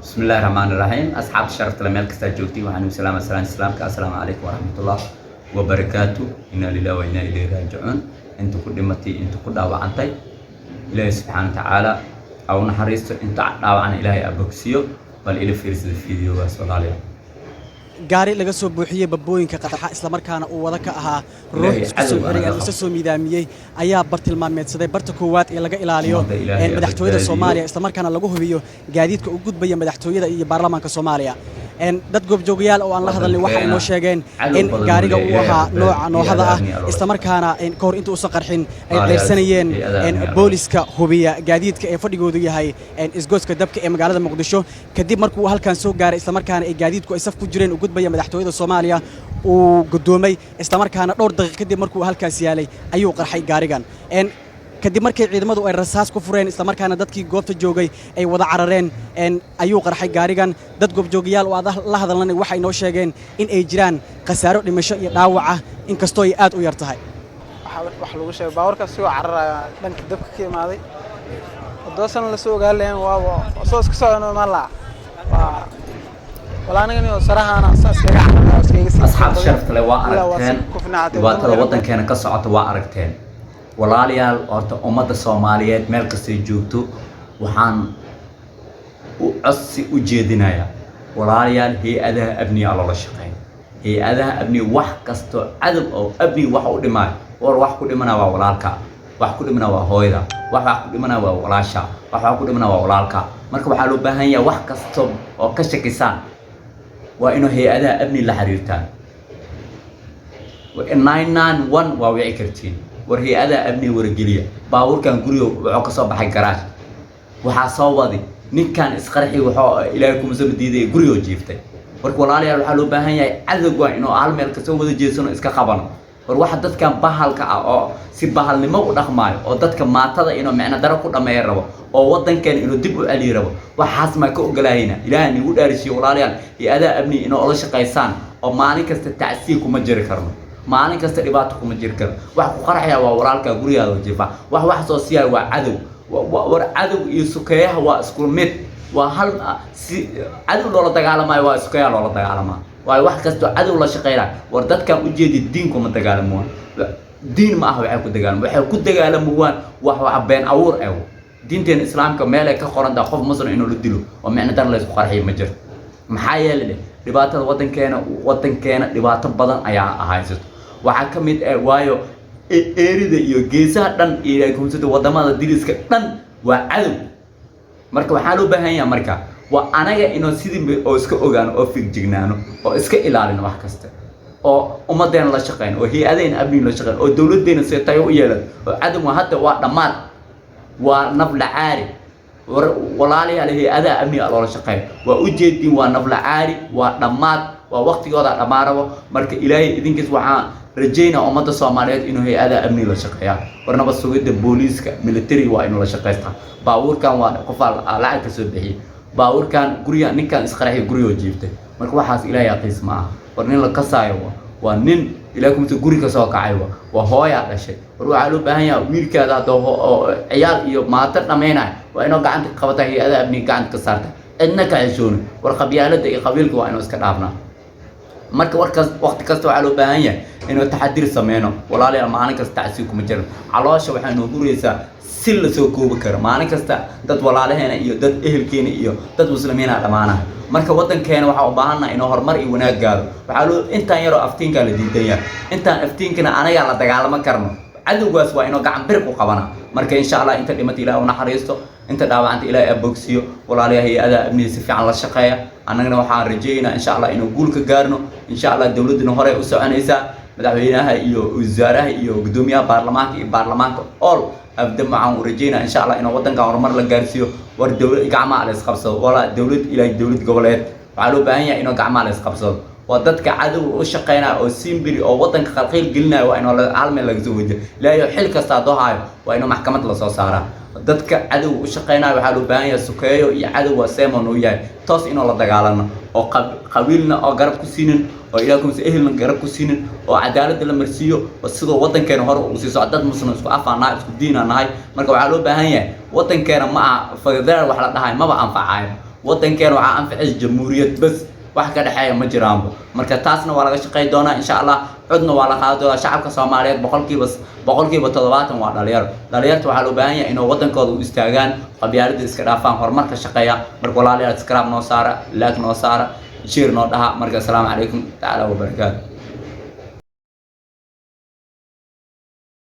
بسم الله الرحمن الرحيم. Asxaabta sharafta leh, meel kastaa joogtiin, waxaan ugu salaama salaan islaamka. Assalaamu calaykum waraxmatullah wabarakaatu. Inna lillahi wa inna ilayhi raajicuun. Inta ku dhimatay, inta ku dhaawacantay, Ilaahay subxaana wa tacaala ha u naxariisto. Inta dhaawacana, Ilaahay ha bogsiyo. Bal ila fiirsada videogaas, walaalayaal. Gaari laga soo buuxiyey babooyinka qarxa, islamarkaana uu wada ka ahaa ruux Ilaahay isku soo cadow xiray anaga ama isa soo miidaamiyey, ayaa bartilmaameedsaday barta koowaad ee laga ilaaliyo Ummadda Ilaahay ha madaxtooyada badbaadiyo. Soomaaliya, islamarkaana lagu hubiyo gaadiidka u gudbaya madaxtooyada iyo baarlamaanka Soomaaliya. Dad goobjoogayaal oo aan la hadalnay waxa ay noo sheegeen Cadow in badan gaariga uu uu leeyahay, ahaa badbaadiyo. nooca noohada ah, Hay-adaha amniga islamarkaana ka hor inta uusan qarxin ay Walaalayaal, ceyrsanayeen hay-adaha amniga booliska hubiya gaadiidka ee fadhigoodu yahay isgoyska Dabka ee magaalada Muqdisho. Kadib markuu halkan soo gaaray, islamarkaana ay gaadiidku ay saf ku jireen u gudbaya madaxtooyada Soomaaliya, uu gudoomay, islamarkaana dhowr daqiiq kadib markuu halkaas yaalay ayuu qarxay gaarigan. Kadib markii ciidamadu ay rasaas ku fureen, islamarkaana dadkii goobta joogay ay wada carareen, ayuu qarxay gaarigan. Dad goobjoogayaal oo aan la hadalnay waxay noo sheegeen in ay jiraan khasaaro dhimasho iyo dhaawac ah, inkastoo ay aad u yar tahay. Waxaa wax lagu sheegay baabuurkaas sigoo cararaya dhanka Dabka ka imaaday. Haddoosan lasoo ogaan lahayn, waaba soo iska socon imaan lahaa. Waa walaa aniga niyo sarahaana saas iskaga cararaya oo iskaga sii Asxaabta sharafta leh, waa ilaa waa aragteen si ku finaacatay dhibaatada wadamo. waddankeena ka socota. Waa aragteen, walaalayaal. Horta ummadda Soomaaliyeed meel kastay joogto waxaan u codsi u jeedinayaa, walaalayaal, hay-adaha amniga loola shaqeeyo. Hay-adaha amniga, wax kastoo cadow oo amniga wax u dhimaayo, war wax ku dhimana waa walaalka, wax ku dhimana waa hooyada, wax ku dhimana waa walaasha, wax ku dhimana waa walaalka. Marka waxaa loo baahan yahay, wax kasto oo ka shakisaan, waa inuu hay-adaha amni la xiriirtaan. 991 waa wici kartiin. War hay-adaha amniga wargeliya. Baabuurkan guriga wuxuu ka soo baxay garaash. Waxaa soo wadi ninkan isqarxi, wuxuu Ilaahay kuma diiday gurigoo jiiftay. Marka walaalayaal, waxaa loo baahan yahay cadowga inuu hal meel kasoo wada jeesano, iska qabano. War waxa dadkan bahalka ah oo si bahalnimo u dhaqmaayo, oo dadka maatada inuu micno daro ku dhameeya rabo, oo waddankan inuu dib u celiyi rabo, waxaas maa ka ogolaayna? Ilaaha nigu dhaarishiyo, walaalayaal, hay-adaha amni inuu ola shaqaysaan. Oo maalin kasta tacsiya kuma jiri karno, maalin kasta dhibaato kuma jiri karno. Wax ku qarxaya waa walaalka gurigaada jiifa. Wax soo siiyaya waa cadow. War cadow iyo sukeeyaha waa isku mid, waa hal. Si cadow loola dagaalamayo waa sukeeyaha loola dagaalamaa, waayo wax kastoo cadow la shaqeynaya. War dadkan ujeedi, diin kuma dagaalamuwaan, diin ma aha waxay ku dagaalamo. Waxay ku dagaalamuwaan wax been abuur eh. Diinteena Islaamka meel ay ka qoran tahay qof Muslim inuu la dilo oo micno dar la isku qarxiyo ma jirto. Maxaa yeelay dhibaatada waddankeena dhibaato badan ayaa haysato. Waxaa ka mid ah, waayo eerida iyo geesaha dhan iyo kumsada wadamada diriska dhan waa cadow. Marka waxaa loo baahan yahay, marka waa anaga inuu sidii oo iska ogaano oo figjignaano oo iska ilaalino wax kasta, oo ummadeena la shaqeyno, oo hay-adeena amniga la shaqeyno, oo dowladeena si tayo u yeelan. Oo cadowga hadda waa dhammaad, waa naflacaari. War walaalayaal, hay-adaha amniga loola shaqeeyo. Waa ujeedin, waa naflacaari, waa dhammaad, waa waqtigooda dhammaarabo. Marka Ilaahay idinkiis, waxaan rajaynaa ummadda Soomaaliyeed inuu hay-adaha amniga la shaqeeyaa. War nabad sugidda, booliiska, military waa inuu la shaqaystaa. Baabuurkan waa qofaa lacag ka soo bixiyey. Baabuurkan guriga ninkan isqarxiy gurigoo jiiftay. Marka waxaas Ilaahay aqiis ma aha. War nin la kasaayo waa nin Ilahay kumta guri ka soo kacay, waa hooyaa dhashay. War waxaa loo baahan yahay, wiilkaada hadda oo ciyaal iyo maato dhammaynaya, waa inuu gacanta ka qabata, hay-adaha amniga gacanta ka saarta, cidna ka xishooni. War qabyaalada iyo qabiilka waa inuu iska dhaafnaa. Marka warkaas waqti kasta waxaa loo baahan yahay inuu taxadir sameyno, walaalayaal. Maalin kasta tacsiib kuma jiran, caloosha waxay noo guraysaa si lasoo koobi karo. Maalin kasta dad walaalaheena iyo dad ehelkeena iyo dad muslimiina dhammaanaha. Marka waddankeena waxaa u baahannaha inuu horumar iyo wanaag gaaro. Waxaa loo intaan yaroo aftiinkaa la diidan yahay, intaan aftiinkana anagaa la dagaalamo karno. Cadowgaas waa inuu gacan bir ku qabana. Marka insha Allah, inta dhimata Ilaah u naxariisto, inta dhaawacanta Ilaahay abogsiyo. Walaalayaal, hay-adaha amniga si fiican la shaqeeya. Annagana waxaan rajeynaa insha Allah inuu guul ka gaarno insha Allah. Dowladduna horey u soconaysaa. Madaxweynaha iyo wasaaraha iyo guddoomiyaha baarlamaanka iyo baarlamaanka all abda waxaan u rajeynaa insha Allah inuu waddankan horumar la gaarsiiyo. War dowlad gacmaha la isqabsado, walaa dowlad ilaa dowlad goboleed. Waxaa loo baahan yahay inuu gacmaha la isqabsado. Waa dadka cadow u shaqeynaya oo simbiri oo waddanka qalqiil gelinaya, waa inuu hal meel laga soo wajiyo. Ilaahay xil kasta haddoo hayo, waa inuu maxkamad lasoo saaraa. Dadka cadowga u shaqeynaya waxaa loo baahan yahay, sukeeyo iyo cadow waa semon uu yahay, toos inuu la dagaalano oo qabiilna oo garab ku siinin oo Ilaah kumse ehelna garab ku siinin oo cadaaladda la marsiiyo oo sidoo waddankeena hore uu sii socdo. Dad Muslim isku afaan nahay, isku diinaan nahay. Marka waxaa loo baahan yahay, waddankeena ma aha federaal wax la dhahay, maba anfacayo waddankeena. Waxaa anficaysa jamhuuriyad bas, wax ka dhexeeya ma jiraanbo. Marka taasna waa laga shaqey doonaa, insha Allah. Codna waa la qaadi doonaa. Shacabka Soomaaliyeed 70% waa dhalinyaro. Dhalinyarta waxaa loo baahan yahay inuu waddankooda u istaagaan, qabyaaladda iska dhaafaan, horumarka shaqeeya. Marka walaalayaal, subscribe noo saara, like noo saara, share noo dhaha. Marka asalaamu calaykum tacaala wabarakaatu.